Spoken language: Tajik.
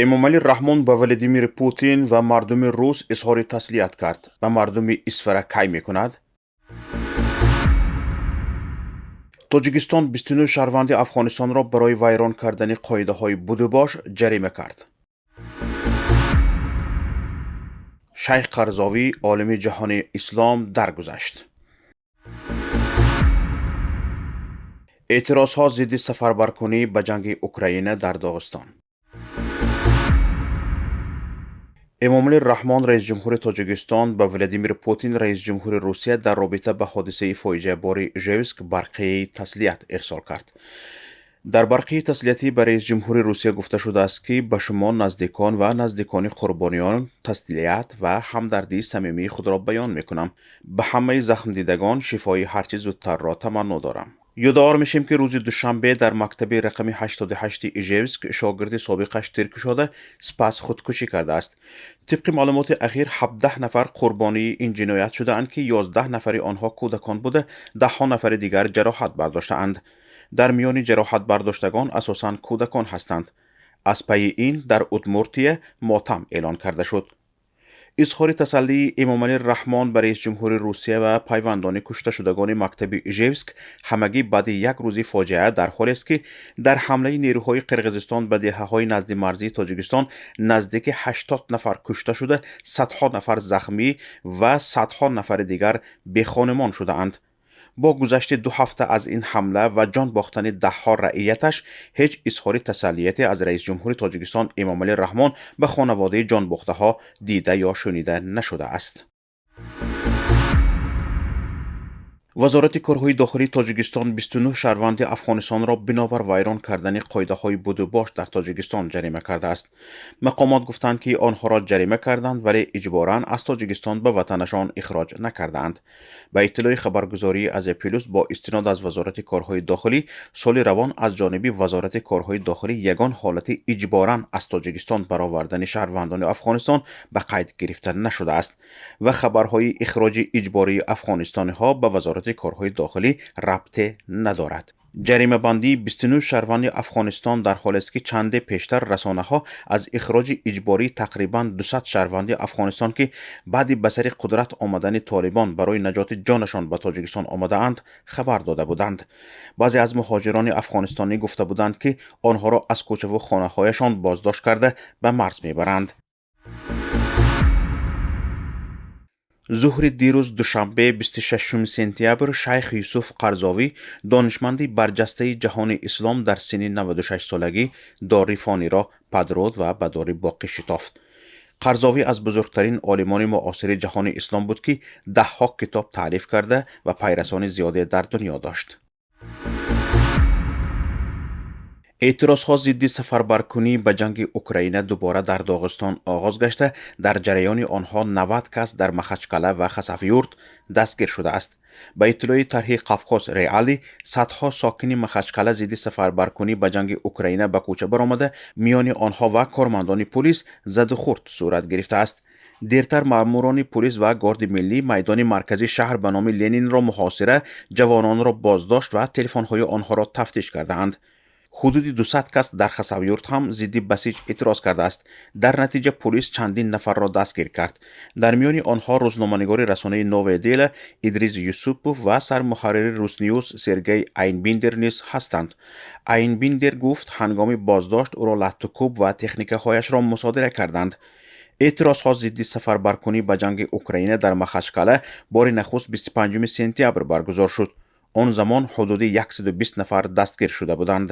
Эмомалӣ Раҳмон ба Владимир Путин ва мардуми рус изҳори таслият кард. Ба мардуми Исфара кай мекунад? Тоҷикистон 29 шаҳрванди Афғонистонро барои вайрон кардани қоидаҳои будубош ҷарима кард. Шайх Қарзовӣ, олими ҷаҳони ислом, даргузашт. Эътирозҳо зидди сафарбаркунӣ ба ҷанги Украина дар Доғистон. Эмомалӣ Раҳмон, раисҷумҳури Тоҷикистон, ба Владимир Путин, раисҷумҳури Русия, дар робита ба ҳодисаи фоиҷиабори Ижевск барқияи таслият ирсол кард. Дар барқияи таслиятӣ ба раисҷумҳури Русия гуфта шудааст, ки ба шумо, наздикон ва наздикони қурбониён таслият ва ҳамдардии самимии худро баён мекунам. Ба ҳамаи захмдидагон шифои ҳарчи зудтарро таманно дорам. Ёдовар мешем, ки рӯзи душанбе дар мактаби рақами 88 Ижевск шогирди собиқаш тир кушода, сипас худкушӣ кардааст. Тибқи маълумоти ахир, 17 нафар қурбонии ин ҷиноят шудаанд, ки 11 нафари онҳо кӯдакон буда, даҳҳо нафари дигар ҷароҳат бардоштаанд. Дар миёни ҷароҳатбардоштагон асосан кӯдакон ҳастанд. Аз пайи ин дар Удмуртия мотам эълон карда шуд. Изҳори тасаллии Эмомалӣ Раҳмон ба раисҷумҳури Русия ва пайвандони кушташудагони мактаби Ижевск ҳамагӣ баъди як рӯзи фоҷиа дар ҳолест, ки дар ҳамлаи нерӯҳои Қирғизистон ба деҳаҳои назди марзии Тоҷикистон наздики 80 нафар кушта шуда, садҳо нафар захмӣ ва садҳо нафари дигар бехонумон шудаанд. Бо гузашти 2 ҳафта аз ин ҳамла ва ҷон бохтани даҳҳо раияташ, ҳеҷ изҳори тасаллияте аз раисҷумҳури Тоҷикистон Эмомалӣ Раҳмон ба хонаводаи ҷонбохтаҳо дида ё шунида нашудааст. Вазорати корҳои дохилии Тоҷикистон 29 шаҳрванди Афғонистонро бинобар вайрон кардани қоидаҳои будубош дар Тоҷикистон ҷарима кардааст. Мақомот гуфтанд, ки онҳоро ҷарима карданд, вале иҷборан аз Тоҷикистон ба ватанашон ихроҷ накардаанд. Ба иттилои хабаргузории Азия Плюс бо истинод аз Вазорати корҳои дохилӣ, соли равон аз ҷониби Вазорати корҳои дохилӣ ягон ҳолати иҷборан аз Тоҷикистон баровардани шаҳрвандони Афғонистон ба қайд гирифта нашудааст ва хабарҳои ихроҷи иҷбории афғонистониҳо ба Вазорати корҳои дохилӣ рабте надорад. Ҷаримабандии 29 шаҳрванди Афғонистон дар ҳолест, ки чанде пештар расонаҳо аз ихроҷи иҷбории тақрибан 200 шаҳрванди Афғонистон, ки баъди ба сари қудрат омадани Толибон барои наҷоти ҷонашон ба Тоҷикистон омадаанд, хабар дода буданд. Баъзе аз муҳоҷирони афғонистонӣ гуфта буданд, ки онҳоро аз кӯчаву хонаҳояшон боздошт карда, ба марз мебаранд. Зуҳри дирӯз душанбе, 26 сентябр, шайх Юсуф Қарзовӣ, донишманди барҷастаи ҷаҳони ислом, дар синни 96 солагӣ дори фониро падруд ва ба дори боқӣ шитофт. Қарзовӣ аз бузургтарин олимони муосири ҷаҳони ислом буд, ки даҳҳо китоб таълиф карда ва пайрасони зиёде дар дунё дошт. Эътирозҳо зидди сафарбаркунӣ ба ҷанги Украина дубора дар Доғистон оғоз гашта, дар ҷараёни онҳо 90 кас дар Махачкала ва Хасавюрт дастгир шудааст. Ба иттилои тарҳи Қавқоз Реали, садҳо сокини Махачкала зидди сафарбаркунӣ ба ҷанги Украина ба кӯча баромада, миёни онҳо ва кормандони пулис задухӯрд сурат гирифтааст. Дертар маъмурони пулис ва Горди миллӣ майдони марказии шаҳр ба номи Ленинро муҳосира, ҷавононро боздошт ва телефонҳои онҳоро тафтиш кардаанд. Ҳудуди 200 кас дар Хасавюрт ҳам зидди басиҷ эътироз кардааст. Дар натиҷа пулис чандин нафарро дастгир кард. Дар миёни онҳо рӯзноманигори расонаи Новое дело Идрис Юсупов ва сармуҳаррири Русньюз Сергей Айнбиндер низ ҳастанд. Айнбиндер гуфт, ҳангоми боздошт ӯро латтукӯб ва техникаҳояшро мусодира карданд. Эътирозҳо зидди сафарбаркунӣ ба ҷанги Украина дар Махачкала бори нахуст 25 сентябр баргузор шуд. Он замон ҳудуди 120 нафар дастгир шуда буданд.